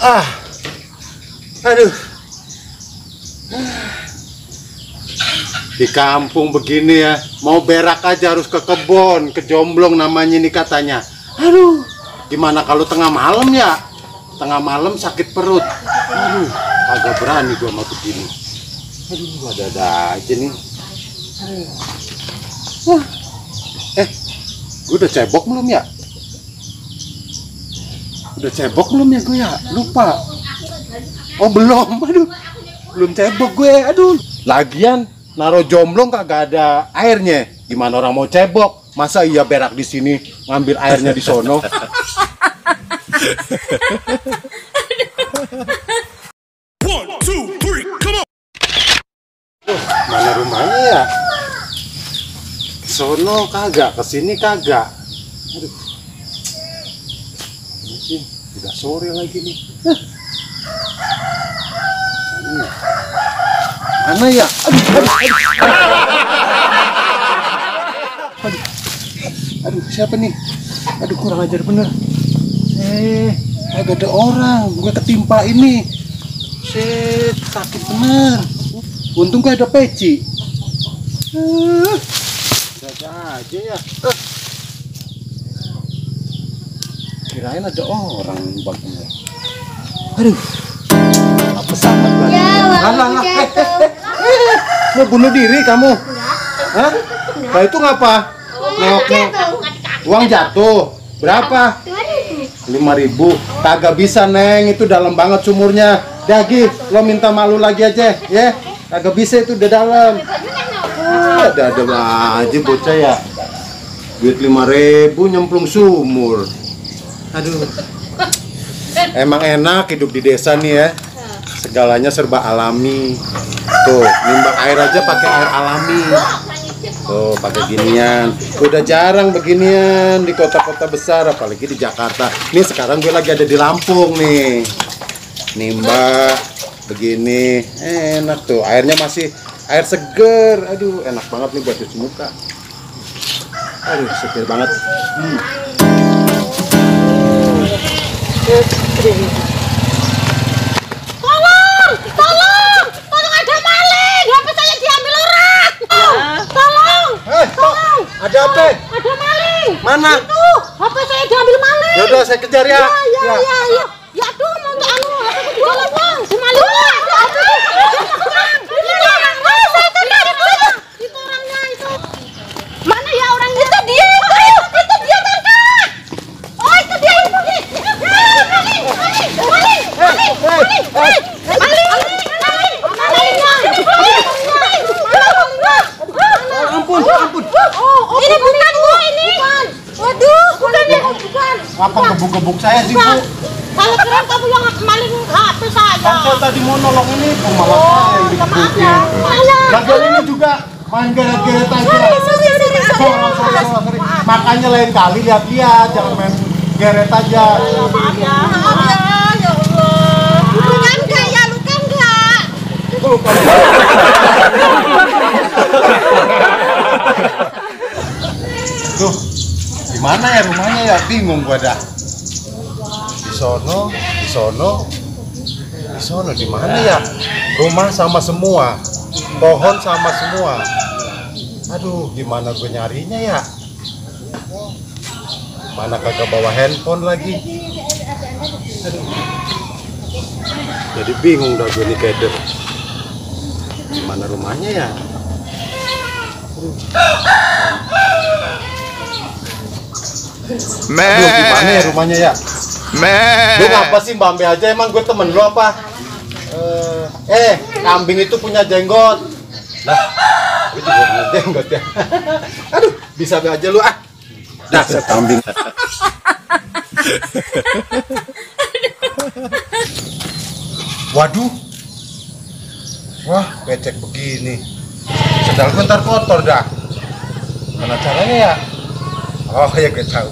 Ah, aduh. Di kampung begini ya, mau berak aja harus ke kebun, ke Jomblong namanya ini katanya. Aduh, gimana kalau tengah malam ya? Tengah malam sakit perut. Aduh, kagak berani gua mau begini. Aduh, ada aja nih. Wah. Gua udah cebok belum ya? Udah cebok belum ya gue ya? Lupa. Oh belum, aduh. Belum cebok gue, aduh. Lagian naruh Jomblong kagak ada airnya. Gimana orang mau cebok? Masa iya berak di sini ngambil airnya di sono? One, two, three, come on. Mana rumahnya ya? Sono kagak, kesini kagak. Aduh. Ini udah sore lagi nih. Mana ya? Aduh, siapa nih? Aduh, kurang ajar bener. Kagak ada orang. Gue ketimpa ini. Shit, sakit bener. Untung gak ada peci. Ada aja ya. Kirain ada orang bagusnya. Aduh. Apa sahabat banget? Ya, Alah, mau bunuh diri kamu? Hah? Nah itu ngapa? Uang jatuh. Berapa? 5.000. Kagak bisa Neng, itu dalam banget sumurnya. Dagi, lo minta malu lagi aja, ya? Kagak bisa itu udah dalam. Ada aja bocah ya. Duit 5.000 nyemplung sumur. Aduh. Emang enak hidup di desa nih ya. Segalanya serba alami. Tuh, nimbang air aja pakai air alami. Tuh, pakai ginian. Udah jarang beginian di kota-kota besar, apalagi di Jakarta. Nih sekarang gue lagi ada di Lampung nih. Nimba begini, enak tuh. Airnya masih air seger. Aduh, enak banget nih buat cuci muka. Aduh, seger banget. Tolong ada maling, HP saya diambil orang. Tolong. Ada apa? Ada maling. Mana? Itu, HP saya diambil maling. Ya udah saya kejar ya. Ya. Ya aduh, mau anu, HP saya di dalam bang. Si malingnya. Itu orangnya, saya kenal itu orangnya itu. Mana ya orangnya? Itu dia kakak. Oh itu dia itu. Ampun. Ini bukan Bu ini. Waduh, bukan. Apa gebuk-gebuk saya sih, Bu? Kalau keren kamu yang maling HP saya. Kan saya tadi mau nolong ini, Bu, malah saya yang digebukin. Lagian ini juga main geret-geret aja. Sorry. Makanya lain kali lihat-lihat, jangan main geret aja. Maaf ya, ya Allah. Luka enggak ya, luka enggak? Tuh, gimana ya rumahnya ya? Bingung gua dah. Di sono di mana ya? Rumah sama semua, pohon sama semua. Aduh, gimana gue nyarinya ya? Mana kagak bawa handphone lagi? Aduh. Jadi bingung dah gue nih keder. Gimana rumahnya ya? Aduh, gimana ya rumahnya ya? Lu ngapa sih Mbak Ambe aja, emang gue temen lu apa? Kambing itu punya jenggot. Lah, gue juga punya jenggot ya. Aduh, bisa aja lu ah. Dasar kambing. Waduh. Wah, becek begini. Sedang bentar kotor dah. Mana caranya ya? Oh ya, gue tahu.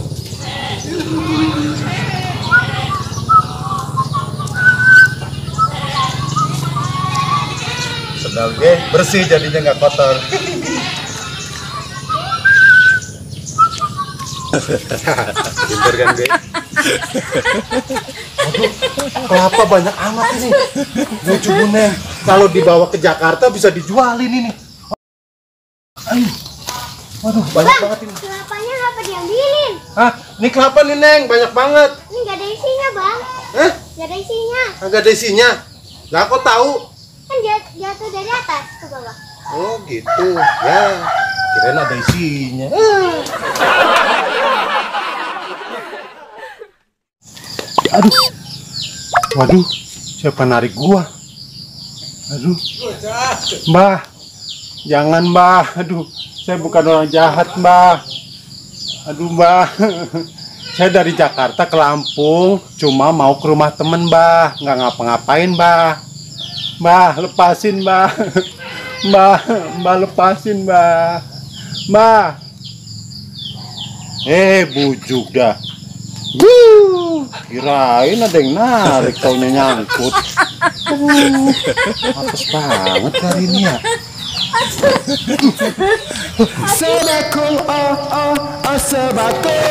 Sedal gue bersih jadinya nggak kotor. Pinter kan gue? Aduh, kelapa banyak amat ini. Lucu Neng. Kalau dibawa ke Jakarta bisa dijualin ini. Ayo. Waduh, banyak banget ini. Kelapanya apa diambilin? Hah, ini kelapa nih Neng, banyak banget. Ini nggak ada isinya, Bang. Eh, Nggak ada isinya. agak ada isinya. Lah kok tahu? Kan jatuh dari atas ke bawah. Oh gitu. Ya, kirain ada isinya. Aduh. Waduh, siapa narik gua? Aduh. Mbah. Jangan, Mbah. Aduh, saya bukan orang jahat, Mbah. Aduh, Mbah. Saya dari Jakarta ke Lampung, cuma mau ke rumah temen, Mbah. Nggak ngapa-ngapain, Mbah. Mbah, lepasin, Mbah. Mbah, Mbah lepasin, Mbah. Mbah. Bujuk dah. Kirain ada yang narik, taunya nyangkut. Apes banget hari ini ya. Sebakul, sebakul.